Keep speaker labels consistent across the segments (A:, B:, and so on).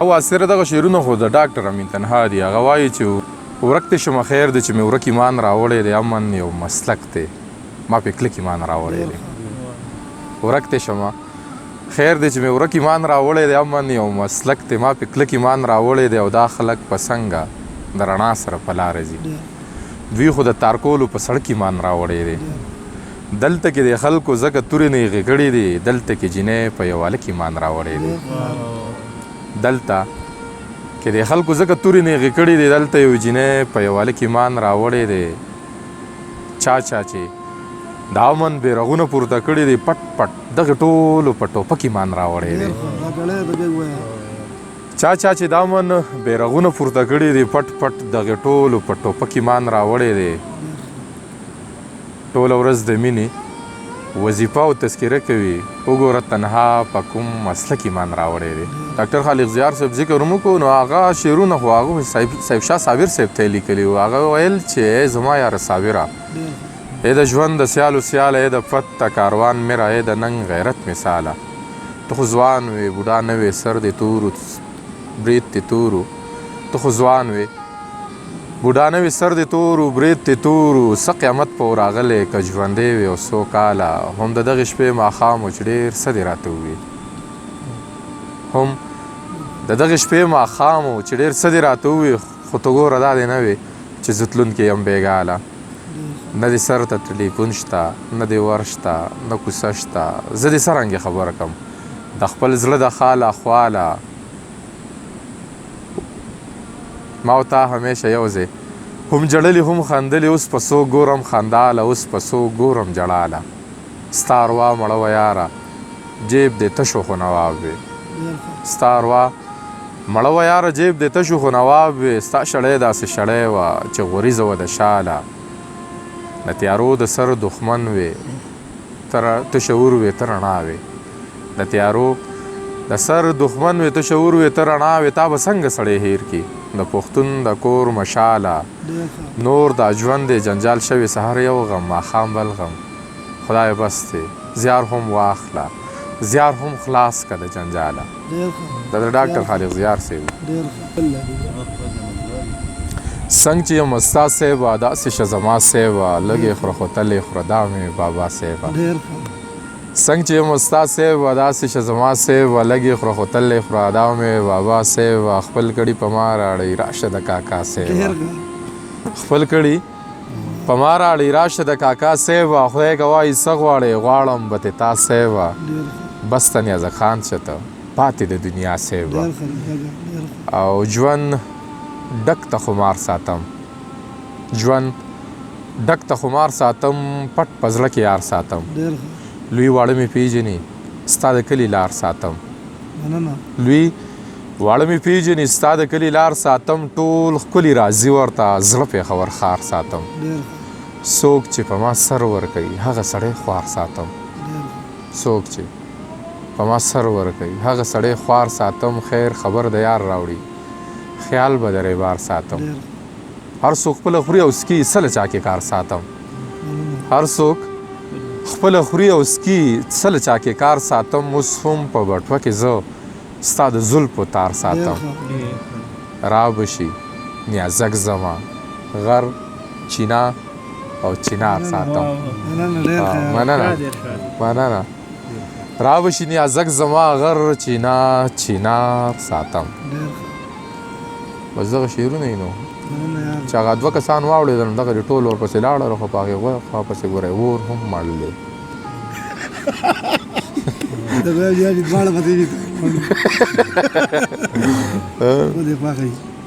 A: او سره دغه شعرونه خو د ډاکټر امین تنها دي. هغه وایي چې ورک دې شمه خیر دی چې مې ورک ایمان راوړی دی، امن یو مسلک دی ما پې کلک ایمان راوړی دی. ورک دې شمه خیر دی چې مې ورک ایمان راوړی دی، امن یو مسلک دی ما پې کلک ایمان راوړی دی. او دا خلک په څنګه د رڼا سره په لاره ځي، دوی خو د تارکولو په سړک ایمان راوړی دی. دلته کې د خلکو ځکه تورې نیغې کړې دي، دلته کې جینۍ په یو هلک ایمان راوړی دی. دلته کې د خلکو ځکه تورې نیغې کړې دي، دلته یو جینۍ په یو هلک ایمان راوړی دی. چا چا چې د امن بیرغونه پورته کړي دي، پټ پټ دغه ټولو په ټوپک ایمان راوړی دی. چا چا چې د امن بیرغونه پورته کړي دي، پټ پټ دغه ټولو په ټوپک ایمان راوړی دی. ټوله ورځ د مینې وظیفه او تذکره کوي، وګوره تنها په کوم مسلک ایمان راوړی دی. ډاکټر خالق زیار صاحب ذکر وکړو، نو هغه شعرونه خو هغه صاحب شاه صابر صاحب ته لیکلي وو. هغه ویل چې زما یاره صابره، ای د ژوند د سیالو سیاله، ای د پت کاروان میره، ای د ننګ غیرت مثاله، ته خو ځوان وې بوډا نه وې، سر دې تورو برېت دې تورو، ته خو ځوان وې بوډا نه وې، سر دې تورو برېت دې تورو، څه قیامت په راغلی که ژوندی وې او څو کاله. هم د دغې شپې ماښام و چې ډېر څه دې راته وویل، هم د دغې شپې ماښام و چې ډېر څه دې راته وویل، خو ته ګوره دا دې نه وې چې زه تلونکی یم بېګاله. نه دې سر ته ټلیفون شته، نه دې ور شته، نه کوڅه شته، زه دې څرنګه خبر کم د خپل زړه د خاله خواله. ما او تا همیشه یو ځای هم ژړلي هم خندلي، اوس په څو ګورم خنداله، اوس په څو ګورم ژړاله. ستا اروا مړه وه یاره، جیب دې تشو خو نواب وې، ستا اروا مړه وه یاره، جیب دې تشو خو نواب وې. ستا شړی داسې شړی وه چې غوریزه وه د شاله، د تیارو د سر دښمن وې، ته شعور وې ته رڼا وې، د تیارو د سر دښمن وې ته شعور وې ته رڼا وې. تا به څنګه سړی هېر کړي د پښتون د کور مشاله. نور دا ژوند دی جنجال شوی، سهار یو غم ماښام بل غم، خدای بس دی زیار هم واخله زیار هم خلاص که د جنجاله. دا د ډاکټر خالق زیار صاحب. څنګه چې یم استاد صاحب داسې شه زما صاحب، لږې خوره خو تلې خوره دا مې بابا صاحب. څنګه چې یم استاد صاحب داسې شه زما صاحب، لږې خوره خو تلې خوره دا مې بابا صاحب. خپل کړي په ما راړی راشه د کاکا صاحب، خپل کړي په ما راړی راشه د کاکا صاحب. خدای که وایي څه غواړې غواړم به تې تا صاحب، بس ته نیازک خان شه ته پاتې د دنیا صاحب. او ژوند ډک ته خمار ساتم، ژوند ډک ته خمار ساتم، پټ په زړه کې یار ساتم. لوی واړه مې پیژني ستا د کلي لار ساتم، لوی واړه مې پیژني ستا د کلي لار ساتم. ټول ښکلي راځي ورته زړه پېښور ښار ساتم، څوک چې په ما سر ورکوي هغه سړی خوار ساتم، څوک چې په ما سر ورکوي هغه سړی خوار ساتم. خیر خبر د یار راوړي خیال به د ریبار ساتم، هر څوک خپله خوري او څکي څه له چا کې کار ساتم، هر څوک خپله خوري او څکي څه له چا کې کار ساتم. اوس هم په بټوه کې زه ستا د زلفو تار ساتم. را به شي نیازک زما غر چینا او چینار ساتم. مننه مننه. را به شي نیازک زما غر چینا چینار ساتم. بس دغه شعرونه یې نو چې هغه دوه کسان واوړېدل، نو دغه دې ټول ورپسې لاړل، خو په هغې غوښه پسې ګوره اور هم مړ دی.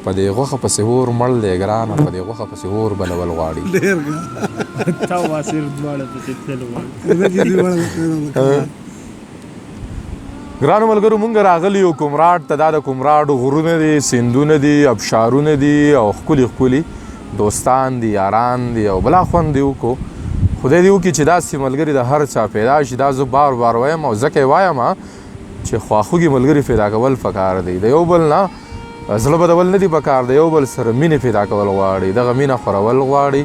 A: په دې غوښه پسې اور مړ دی ګرانه، په دې غوښه پسې اور بلول غواړي. ګرانو ملګرو، مونږ راغلي یو کمراټ ته. دا د کمراټ غرونه دي، سیندونه دي، ابشارونه دي او ښکلي ښکلي دوستان دي، یاران دي او بلا خوند دې وکړو. خدای دې وکړي چې داسې ملګري د هر چا پیدا شي. دا زه بار بار وایم او ځکه یې وایم چې خواخوږي ملګري پیدا کول پکار دی. د یو بل نه زړه بدول نه دي پکار، د یو بل سره مینې پیدا کول غواړي، دغه مینه خورول غواړي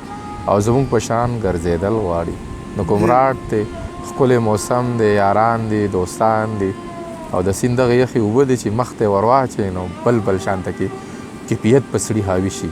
A: او زموږ په شان ګرځېدل غواړي. نو کمراټ دی، ښکلی موسم دی، یاران دي، دوستان دي. او د سیند دغه یخې اوبه دي چې مخ ته ورواچې نو بل بل شانته کې کیفیت په سړي حاوي شي.